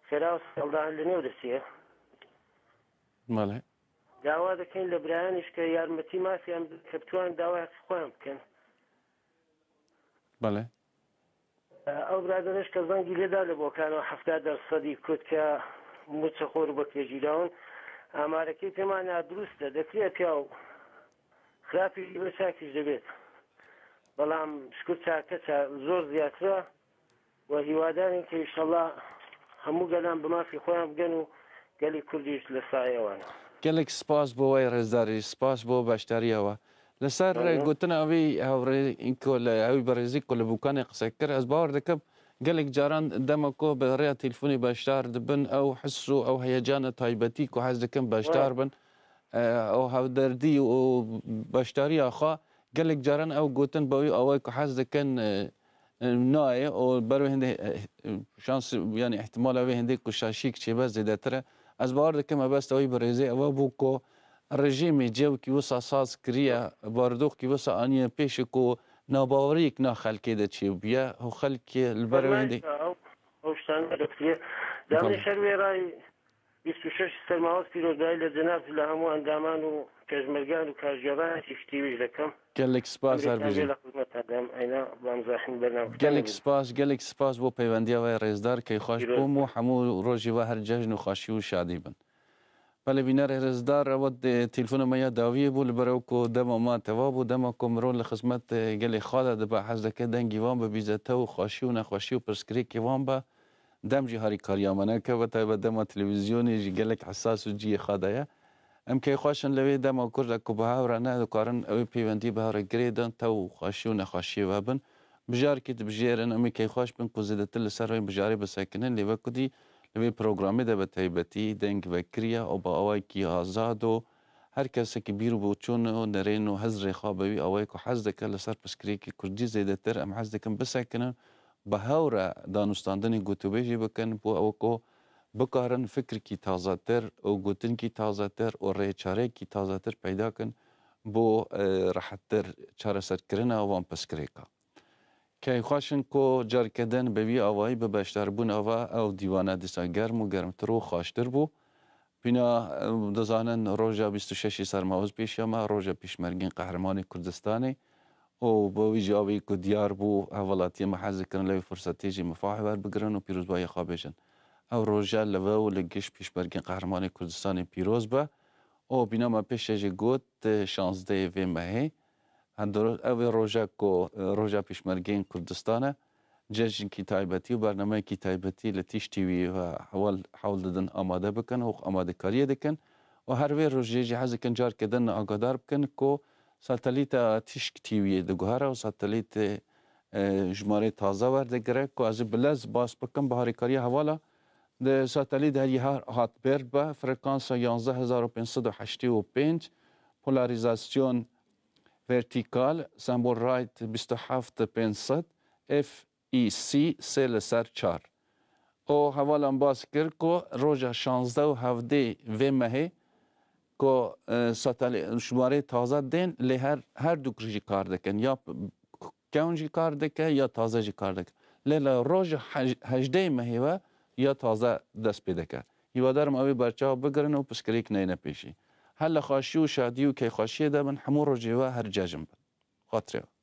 xêra û serheldanê li nêv de çiye. Belê. Dawa dikin li birayanê ji ke yarmetî mafî em bikin, ke bitwanin dawa heqî xwe em bikin. Belê. Ew biraderê ji ke zengî lêda li bokano hefta dersedî kut ke mûçe xwe rû bikire cîrawin. Amarekê pê ma nadurust e, dekiriye piyaw xirapî jî be çakî jî dibêt. Belam şikur çake ça zor ziyatir e. We hîwadarên ke înşallah hemû gelan bi mafê xwe yan bigin û gelê Kurdî jî li sayê wan e. Gelek spas bo we rêzdarî, spas bo beşdariya we. Li ser Aynen. gotina wî hevrê-, ku li, ew berêzî ku li Bûkanê qise kir, ez bawer dikim gelek caran dema ku bi rêya telefonê beşdar dibin, ew his û ew heyecana taybetî ku hez dikin beşdar Evet. bin, e, ew hevderdî û beşdariya xwe gelek caran ew gotin bi wî awayî ku hez dikin, e, e, nayê û ber wê hindê, e, e, şans, yanî îhtimala wê hindê ku şaşiyek çêbe zêdetir e. Ez bawer dikim mebesta wî bi rêzê ew bû ku rejîmê cewkî wisa saz kiriye, barodoxkî wisa aniye pêşê ku nabaweriyek na xelkê de çêbûye û xelkê li ber wê hindê Fermayîşa ew, ew ştan destpêkiriye. Dawî Tamam. şer wê rayî. Bîst û şeş sermawaz pîrozbayî li cenab tu, li hemû endaman û pêşmergan û kargeran T V jî dikim. Gelek spas, her bijî. Emrê li xizmeta dem, eyna bamzahin bername Gelek spas, gelek spas bo peyvendiya we rêzdar, keyxweş Pîroz bûm û hemû rojî we her cejn û xweşî û şadî bin. Belê bînerê rêzdar, ew de telefona me ya dawiyê bû, li ber ew ku dema me teva bû, dema ku mirov li xizmet, e, gelê xwe de dibe, hez dike dengî wan bibîze te û xweşî û nexweşî û pirsgirêkê wan be. Dem jî harîkariya me neke, bi taybet dema televîzyonê jî gelek hesas û cihê xwe de ye. Em keyxweş in li vê dema kurda ku bi hev re ne dikarin ew ê peywendî bi hev re girêdin, tew xweşî û nexweşiyê we bin. Bijarkî dibijêrin, em ê keyxweş bin ku zêdetir li ser wê bijarê bisekinin, lê wekudî li vê programê de bi taybetî deng vekiriye û bi awayekî azad û her kesekî bîr û boçûn û nerên û hizrê xwe bi wî awayê ku hez dike li ser pirsgirêkê kurdî zêdetir em hez dikin bisekinin, bi hev re danûstandinê gotûbêjî bikin, bo ew ku bikarin fikirkî tazetir û gotinkî tazetir û rêçarekî tazetir peyda kin bo, e, rehettir çareserkirina wan pirsgirêka. Keyxweş in ku careke din bi vî awayî bi beşdarbûna we ew dîwana dîsa germ û germtir û xweştir bû. Bîna, e, dizanin roja bîst û şeşê Sermawez pêşiya me, roja Pêşmergên Qehremanê Kurdistanê û bi wî jî awê ku diyar bû, hevwelatiyê me hez dikirin li wê firsetê jî mifahê werbigirin û pîrozbahiya xwe bêjin. Ew roja li we û li giş Pêşmergên Qehremanê Kurdistanê pîroz be û bîna me pêşe jî got, e, şazdeyê vê mehê. Hem de ew ê roja ku, e, roja Pêşmergên Kurdistan e, cejnkî taybetî û bernameyekî taybetî li Tîş T V ve hewl, hewl didin amade bikin û amadekariyê dikin. Û her vê rojê jî hez dikin careke din agadar bikin ku satelîta Tîşk T V'yê diguhere û satelîtê, e, jimarê taze werdigire ku ez ê bi lez bas bikim bi harîkariya hevala. Di satelît herî her hat bêrd be, frekansa yanzdeh hezar û pênc sed û heştê û pênc, polarîzasyon vertîkal, sembol Wright bîst û heft pênc sed, F E C sê li ser çar. Û hevalan bas kir ku roja şazdeh û hevdeh vê mehê ku, e, satelî-, jimarê taze tên, lê her, her du jî kar dikin. Ya p-, kewn jî kar dike, ya taze jî kar dike. Lê li roja hej-, hejdeh mehê ve ya taze dest pê dike. Hîwadarım ew ê berçav bigirin û pirsgirêk neyne pêşî. Her li xweşî û şadî û keyxweşiyê de bin, hemû rojê we her cejn bin. Xatirê we.